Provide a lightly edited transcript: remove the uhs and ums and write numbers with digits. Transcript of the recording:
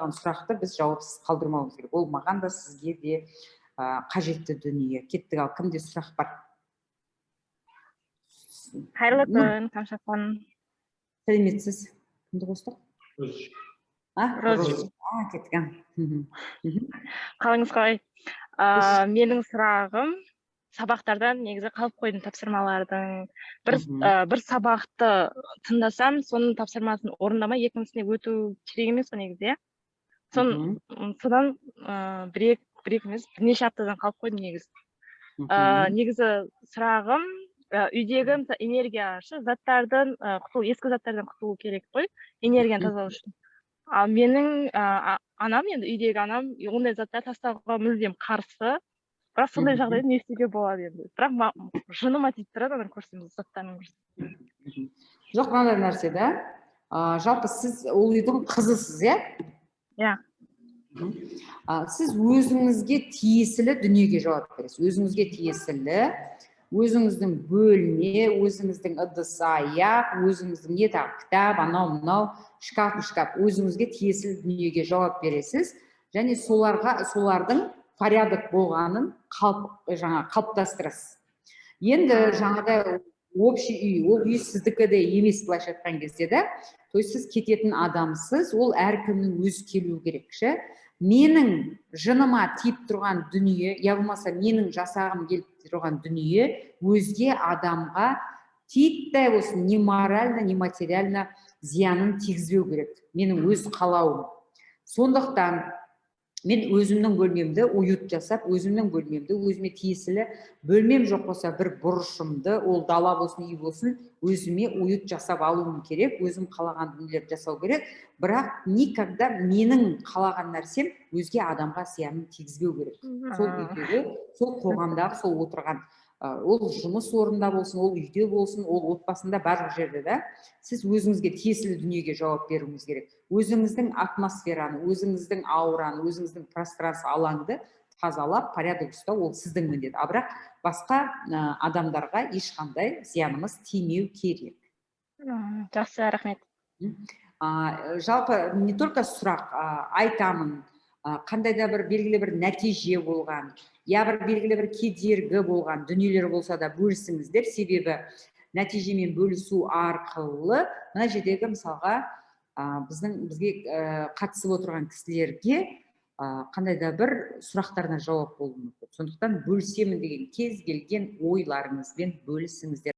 туындаған сұрақты біз жауапсыз қалдырмауымыз керек. Ол маған да, сізге де қажетті дүние. Кеттік. Ал кімде сұрақ бар? Қайырлы күн, Қамшат ханым. Сәлеметсіз. Кімді қостық? А? Роза. А, кеттік. А. Қалыңыз қалай? Менің сұрағым: сабақтардан негізі қалып қойдым, тапсырмалардың бір бір сабақты тыңдасам, соның тапсырмасын орындамай, екіншісіне өту керек емес қой негізі, иә? Содан бір екі емес, бірнеше аптадан қалып қойдым негізі. Негізі сұрағым: үйдегі, мысалы, энергия ше, заттардан құтылу, ескі заттардан құтылу керек қой энергияны тазалау үшін. Ал менің анам, енді үйдегі анам ондай заттар тастауға мүлдем қарсы. Бірақ сондай жағдайда не істеуге болады енді? Бірақ жыныма тиіп тұрады ананы көрсем, заттарын көрсем. Жоқ, мынандай нәрсе да, жалпы сіз ол үйдің қызысыз, иә? Иә. Сіз өзіңізге тиесілі дүниеге жауап бересіз. Өзіңізге тиесілі, өзіңіздің бөлме, өзіңіздің ыдыс аяқ, өзіңіздің не тағы, кітап, анау мынау шкаф шкаф, өзіңізге тиесілі дүниеге жауап бересіз және соларға, солардың порядок болғанын жаңа қалыптастырасыз. Енді жаңағыдай общий үй, ол үй сіздікі де емес былайша айтқан кезде да. То есть сіз кететін адамсыз, ол әркімнің өзі келуі керек ше. Менің жыныма тиіп тұрған дүние, я болмаса менің жасағым келіп тұрған дүние өзге адамға титтей болсын, ни морально, ни материально зиянын тигізбеу керек, менің өз қалауым. Сондықтан мен өзімнің бөлмемді уют жасап, өзімнің бөлмемді, өзіме тиесілі бөлмем жоқ болса, бір бұрышымды, ол дала болсын, үй болсын, өзіме уют жасап алуым керек, өзім қалаған дүниелерді жасау керек. Бірақ никогда менің қалаған нәрсем өзге адамға зиянын тигізбеу керек, сол үйдегі, сол қоғамдағы, сол отырған, ол жұмыс орнында болсын, ол үйде болсын, ол отбасында, барлық жерде да. Сіз өзіңізге тиесілі дүниеге жауап беруіңіз керек. Өзіңіздің атмосфераны, өзіңіздің аураны, өзіңіздің пространство, алаңды тазалап, порядок ұстау — ол сіздің міндет. А бірақ басқа адамдарға ешқандай зиянымыз тимеу керек. Жақсы, рахмет. Жалпы не только сұрақ, айтамын, қандай да бір белгілі бір нәтиже болған, я бір белгілі бір кедергі болған дүниелер болса да, бөлісіңіздер. Себебі нәтижемен бөлісу арқылы мына жердегі, мысалға, біздің бізге қатысып отырған кісілерге қандай да бір сұрақтарына жауап болуы мүмкін. Сондықтан бөлісемін деген кез келген ойларыңызбен бөлісіңіздер.